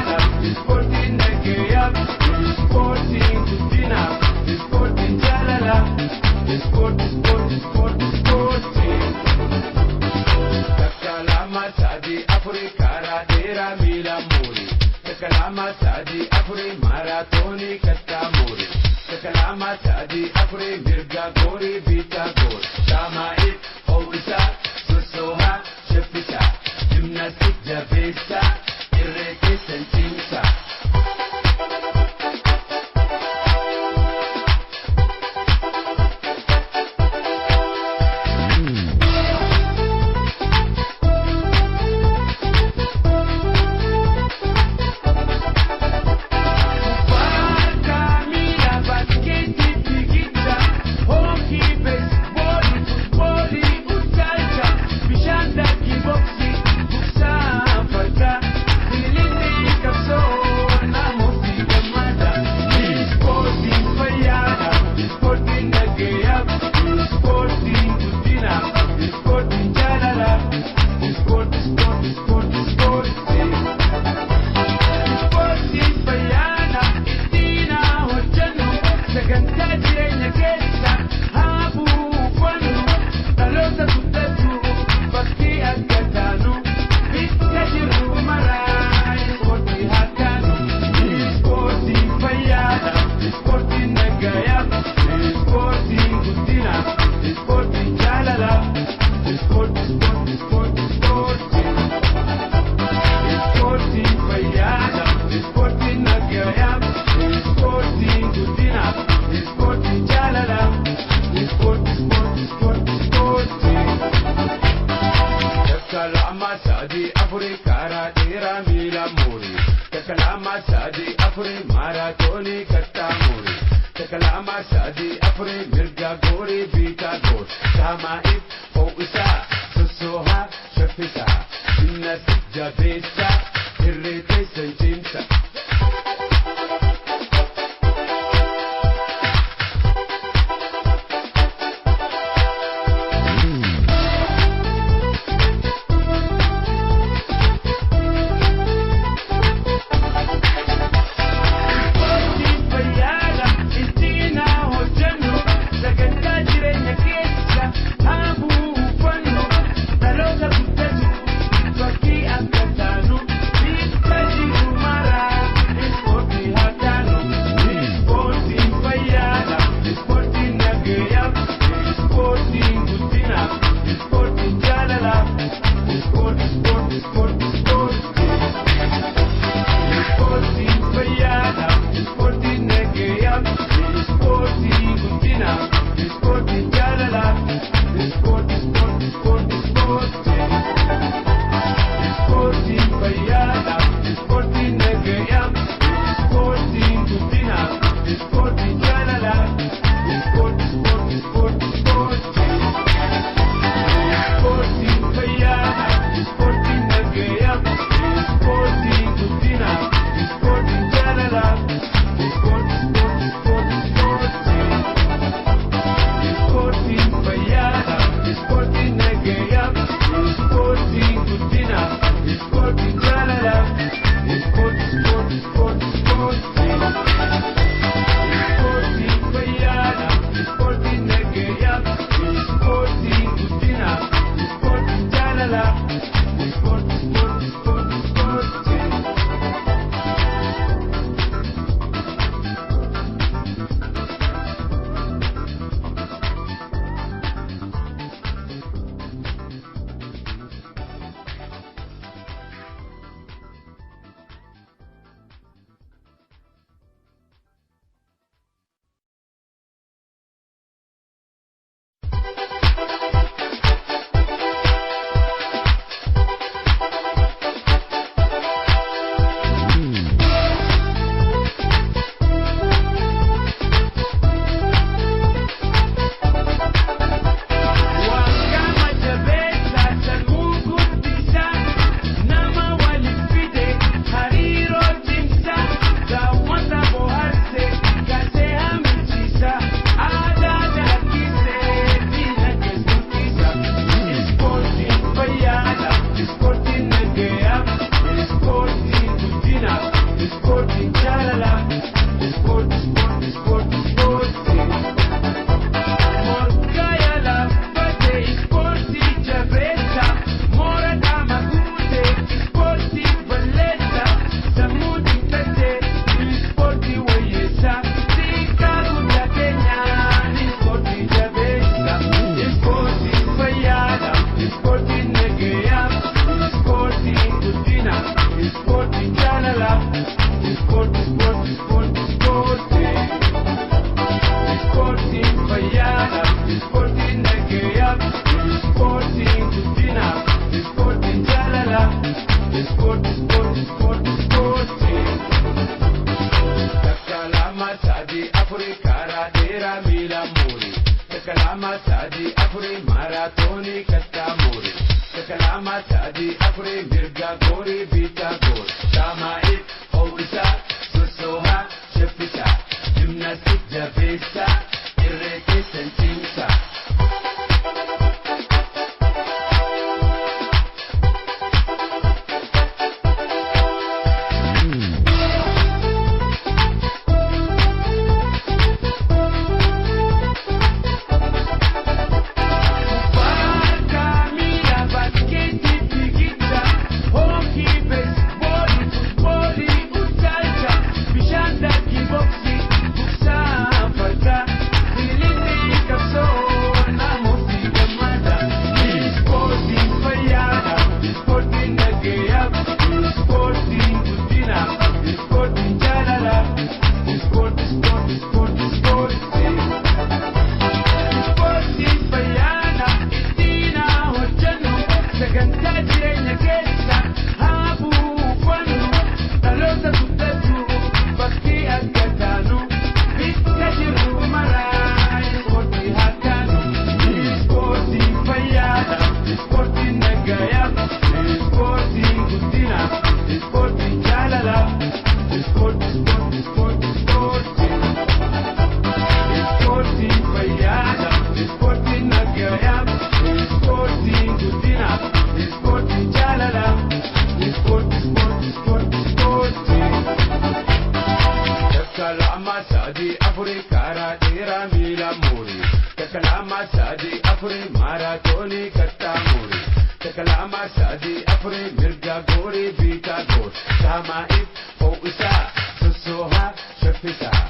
fayyaadha, ispoortiin nagayyaa, ispoortiin guddina, ispoortiin jaalala, ispoortii ispoortii ispoortii ispoortii. Takka lama sadii afurii karaa dheeraa miila muuri. Takka lama sadii afurii maaraatoonii kattaa muuri. Takka lama sadii afurii mirga goorii biitaa goor. Saamaa'if ho'isaa sossoohaa shaffisaa. Gimnaastik jabeessaa irree keessan cimsaa. Kubbaa miilaa baaskeetii fiigicha hookii beesboolii futboolii utaalcha bishaan daakii boksii buksaa fardaa bilinni qabsoo namooti gammada. Ispoortiin fayyaadha, ispoortiin nagayyaa, ispoortiin guddina, ispoortiin jaalala, ispoortii ispoortii ispoortii ispoortii. Ispoortiin fayyaadha, ittiin haa hojjennu, sagantaa jireenya keessa haa buufannu, dhaloota guddatu fakkii akka taanu, bikka jirru maraa ispoortii haa taanu. Ispoortiin fayyaadha, ispoortiin nagayyaa, ispoortiin guddina, ispoortiin jaalala, ispoortii ispoortii ispoortii ispoortii. Ispoortiin fayyaadha, ispoortiin nagayyaa, ispoortiin guddina, ispoortiin jaalala, ispoortii ispoortii ispoortii ispoortii. Takka lama sadii afurii karaa dheeraa miila muuri. Takka lama sadii afurii maaraatoonii kattaa muuri. Takka lama sadii afurii mirga goorii biitaa goor. Saamaa'if ho'isaa sossoohaa shaffisaa. Gimnaastik jabeessaa irree teessan cimsaa. Ispoortiin fayyaadha, ittiin haa hojjennu, sagantaa jireenya. Ispoortii, ispoortii, ispoortii, ispoortii. Ispoortiin fayyaadha, ispoortiin nagayyaa, ispoortiin guddina, ispoortiin jaalala. Ispoortii, ispoortii, ispoortii, ispoortii. Takka lama sadii afurii karaa dheeraa miila muuri. Takka lama sadii afurii maaraatoonii kattaa muuri. Takka lama sadii afurii mirga goorii biitaa goor. Saamaa'if ho'isaa sossoohaa shaffisaa. Gimnaastik jabeessaa irree keessan cimsaa. Kubbaa miilaa baaskeetii fiigicha hookii beesboolii futboolii utaalcha bishaan daakii boksii buksaa fardaa biililli qabsoo namooti gammada. Ispoortiin fayyaadha, ispoortiin nagayyaa, ispoortiin guddina, ispoortiin jaalala. Ispoortii, ispoortii, ispoortii, ispoortii. Ispoortiin fayyaadha ittiin haa hojjennu sagantaa jireenya keessa haa buufannu dhaloota guddatu bakkee akka taanu bikka jirru maraa ispoortii haa taanu. Ispoortiin fayyaadha, ispoortiin nagayyaa, ispoortiin guddina, ispoortiin jaalala. Ispoortii, ispoortii, ispoortii, ispoortii. Ispoortiin fayyaadha, ispoortiin nagayyaa, ispoortiin guddina, ispoortiin jaalala. Ispoortii, ispoortii, ispoortii, ispoortii. Takka lama sadii afurii karaa dheeraa miila muuri. Takka lama sadii afurii maaraatoonii kattaa muuri. Takka lama sadii afurii mirga goorii biitaa goor. Saamaa'if ho'isaa sossoohaa shaffisaa.